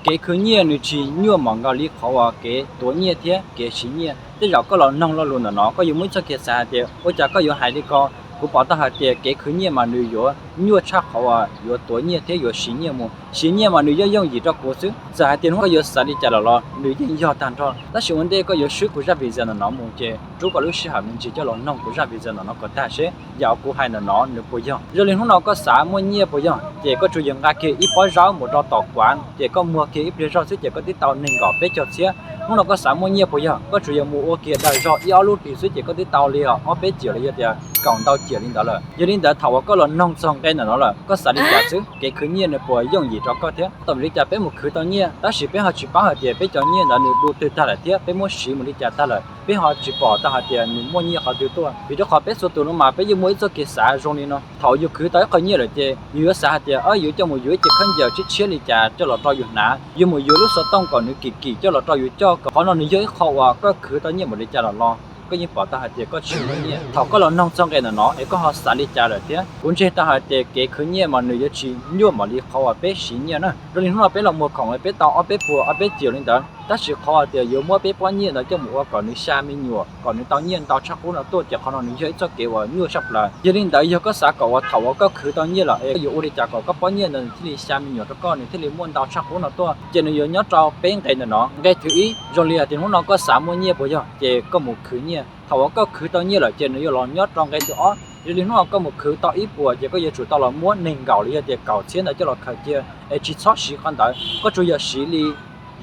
Kev khwv nyiaj nws tsis nyuaj mos nkaus li qhov uas kev tuav nyiaj thiab kev siv nyiaj. Tej zaum koj los noog lo lus ntawm no koj yuav muaj ib txoj kev xav hais tias ua cas koj yuav hais li ko. Kuv pom tau hais tias kev khwv nyiaj mas nws yuav nyuaj tshaj qhov uas yuav tuav nyiaj thiab yuav siv nyiaj mus. Siv nyiaj mas nws yeej yooj yim rau kuv xwb, txawm hais tias hnub koj yuav xav li cas los los nws yeej yog tag nrho. Tab sis ua ntej koj yuav swb kuv zaj video ntawm no mus ces rub koj lub sij hawm me ntsis coj los noog kuv zaj video ntawm no kom tag seb yam uas kuv hais ntawm no nws puas yog. Zoo li hnub no koj xav muaj nyiaj puas yog, ces koj tsuas yog nqa kiag ib pob zaub mus rau tom kuav ces koj muag kiag ib pliag zog xwb ces koj twb tau nees nkaum peb caug txhiab. Hnub no koj xav muaj nyiaj puas yog, koj tsuas yog mus ua kiag daws zog ib ob lub hlis xwb ces koj twb tau li ob peb ciam los yog tias kaum ntau ciam li ntawd lawm. Yog li ntawd thaum uas koj los noog txog nqe ntawm no lawm koj xav li cas xwb, kev khwv nyiaj nws puas yooj yim rau koj thiab? Thaum li cas peb mus khwv tau nyiaj tab sis peb ho tsis paub hais tias peb cov nyiaj ntawd nws du twg tag lawm thiab peb muab siv mus li cas tag lawm, peb ho tsis pom tau hais tias nws muaj nyiaj qhov twg tuaj. Vim rau qhov peb txhua tus no mas peb yeej muaj ib txoj kev xav zoo li no, thaum yus khwv tau ib qho nyiaj lawm ces yus yuav xav hais tias yus yuav coj mus yuav ib ce khaub ncaws tshiab tshiab li cas coj los rau yus hnav, yuav mus yuav lub xov tooj kom nws kim kim coj los rau yus coj, kom qhov no nws yog ib qho uas koj khwv tau nyiaj npaum li cas los los koj yeej pom tau hais tias koj tsis muaj nyiaj. Thaum koj los noog txog nqe ntawm no es koj ho xav li cas lawm thiab? Kuv ntseeg tau hais tias kev khwv nyiaj mas nws yuav tsis nyuaj npaum li qhov uas peb siv nyiaj na. Zoo li hnub no peb los muag khoom peb tau ob peb puas ob peb ciam li ntawd, tab sis qhov hais tias yuav muab peb pob nyiaj ntawd coj mus ua kom nws xya me nyuam kom nws tau nyiaj ntau tshaj qub no tuaj ces qhov no nws yog ib txoj kev uas nyuaj tshaj plaws. Yog li ntawd yog koj xav kom uas thaum uas koj khwv tau nyiaj lawm es koj yuav ua li cas kom koj pob nyiaj ntawd nws thiaj li xya me nyuam rau koj, nws thiaj li muaj ntau tshaj qub no tuaj, ces nws yuav nyob rau peb nqe ntawm no. Nqe thib ib, zoo li hais tias hnub no koj xav muaj nyiaj puas yog, ces koj mus khwv nyiaj. Thaum uas koj khwv tau nyiaj lawm ces nws yuav los nyob rau nqe thib ob. Zoo li hnub no koj mus khwv tau ib puas ces koj yuav tsum tau los muab nees nkaum los yog tias kaum txhiab ntawd coj los khaws cia, es tsis txhob siv qhov ntawd, koj tsuas yog siv li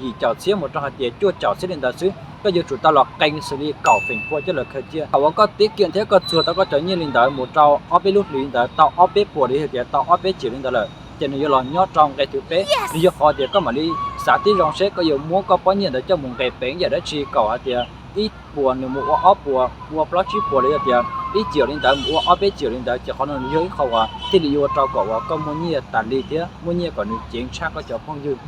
yim caum txhiab mus rau hais tias cuaj caum txhiab li ntawd xwb, koj yuav tsum tau los qee xws li kaum feem pua coj los khaws cia. Thaum uas koj tiab kiam thiab koj txuag tau koj cov nyiaj li ntawd mus rau ob peb lub hlis li ntawd tau ob peb puas los yog tias tau ob peb ciam li ntawd lawm, ces nws yuav los nyob rau nqe thib peb. Nws yog qhov tias koj mam li xav tib zoo seb koj yuav muab koj pob nyiaj ntawd coj mus nqes peev yam dab tsi kom hais tias ib puas nws mus ua ob puas, ua plaub tsib puas los yog tias ib ciam li ntawd mus ua ob peb ciam li ntawd, ces qhov no nws yog ib qho uas thiaj li yuav ua rau kom uas koj muaj nyiaj tas li thiab muaj nyiaj kom nws ceev tshaj koj cov phooj ywg.